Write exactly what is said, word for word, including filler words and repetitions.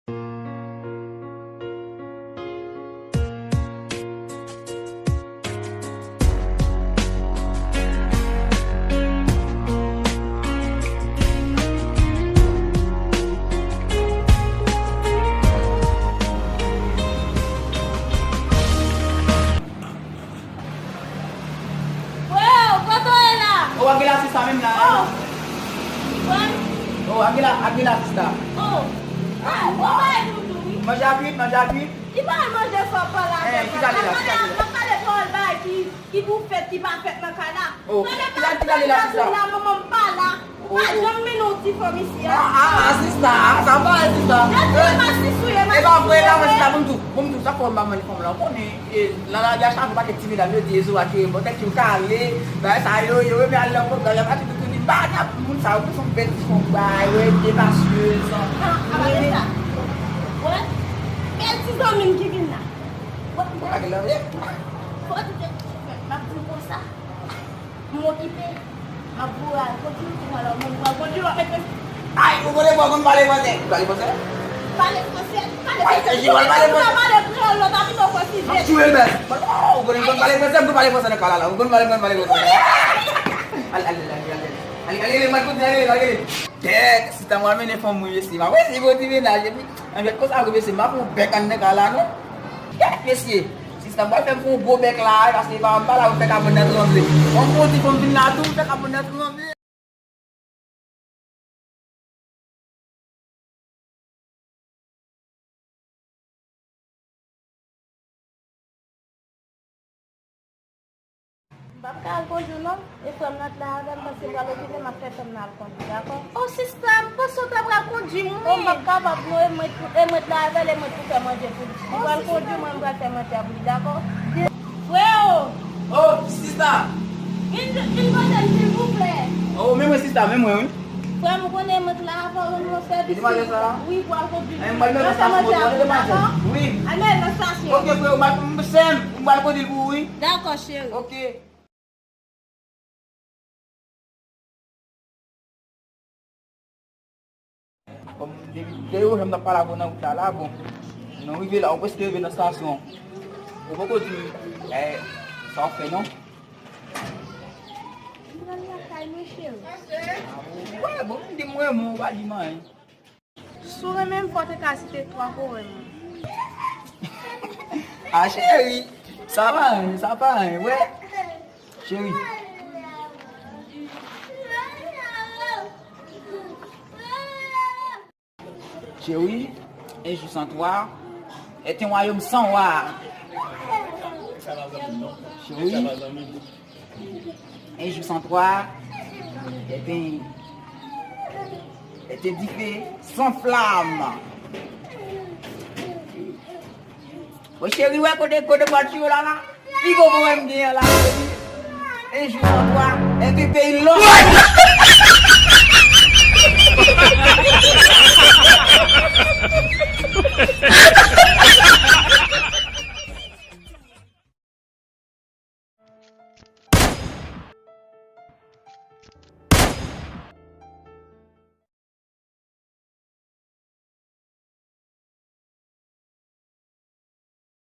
Freo, kote w ye la? O, Angela, sista, menm la. O. Frè m. O, Angela, Angela, sista. O. Ah, bon bagay pou nou tou, wi. Manje a kwit, manje a kwit. Ki bagay manje fò w pale avè m? Eh, ki gade la, ki gade la? M ap pale pawòl bagay ki, ki pou fèt, ki pa fèt nan kay la. O, ki gade, ki gade la, sista? Frè m, manman m pa la. Ou pa janm mennen yon ti fanm isi a. Ah, ah, ah, sista, ah, sa pa, sista. Gad, eh, masis ou ye, e pa vre, la, masis la, bon, tou, bon, tou, sa fò m pa mande fanm la, ou konnen, e, la, la, y a chaje pa kèk ti medam, yo di, Ezo, ak yo, bon, tèt yo kale, bagay sa, yo, yo, yo, men al nan pwogram, y a pati toutouni, ba, y a moun sa, yo, se yon bèl ti fanm, ba, yo, de masyez, ah, a pa de sa. Wè, bèl ti zanmi m ki vin la. Wè, wè, fò di te, m ap di w konsa. M okipe. M ap boure al kondwi, ou pral al, ou pral kondwi, w ap mete. Ay, ou konnen mwen konn pale fransè. Ou pale fransè? Pale fransè, pale fransè. Ay, si w pale fransè, pale kreyòl, lòt a vin nan fransizye. M ap tchwe l, bèl. Oh, ou konnen konn pale fransè, m konn pale fransè nan kay la, la. Ou konn pale, konn pale fransè. Ale, ale, ale, ale, ale. Ale, ale, ale, m al kondwi, ale, ale, ale. Tèt, si ta mwen mennen fanm mwen, mesye. M ap resi pou ti mennaj, epi, anvèt konsa, wi, mesye, m ap fè yon bèk anndan kay la, non. Kèt, mesye! Sista, m pral fè m fè yon gwo bèk la, paske m pa, m pa la pou m fè kabann nan tranble. Bon, pou ti fanm vin la tou, m fè kabann nan tranble. M p ap ka al kondwi w non. E frè m nan t la avè m, paske m pral okipe, m ap fè frè m nan al kondwi, dakò? O sista, m panse w ta pral kondwi m, wi. O, m p ap kapab non, e mwen, e mwen t la avè l, e mwen t pou fè manje pou li. Li pral kondwi, mwen m pral fè manje a pou li, dakò? Freo! O, sista! Vin, vin kote m, silvouplè. O, men mwen, sista, men mwen, wi. Frè m, ou konnen mwen t la avè w, rann mwen sèvis, silvouplè. Wi, pou al kondwi. Al mete nan estasyon, dakò? Wi. Al mete nan estasyon. Oke, freo, m ap, m, sè m, m pral kondwi l pou ou, wi. Dakò, cheri. Oke. Kòm depi de yo, jan m t ap pale avè w nan wout la, la, bon. Nou rive la, ou prèske rive nan estasyon. Ou poko di m, eh, sa w ap fè, non? M pral lakay mwen, cheri. Ah, bon, wè, bon, di m renmen w, ou pa di m anyen. Si w renmen m, fò w te ka site twa pou w renmen m. Ah, cheri, sa pa anyen, sa pa anyen, wè. Cheri. Cheri, un jour sans toi est un royaume sans roi. Cheri, un jour sans toi est un, est un dife san flam. Bon, cheri, wè kote, kote pati yo la, la. Pi gwo pwoblèm gen an la, cheri. Un jour sans toi est un pays long.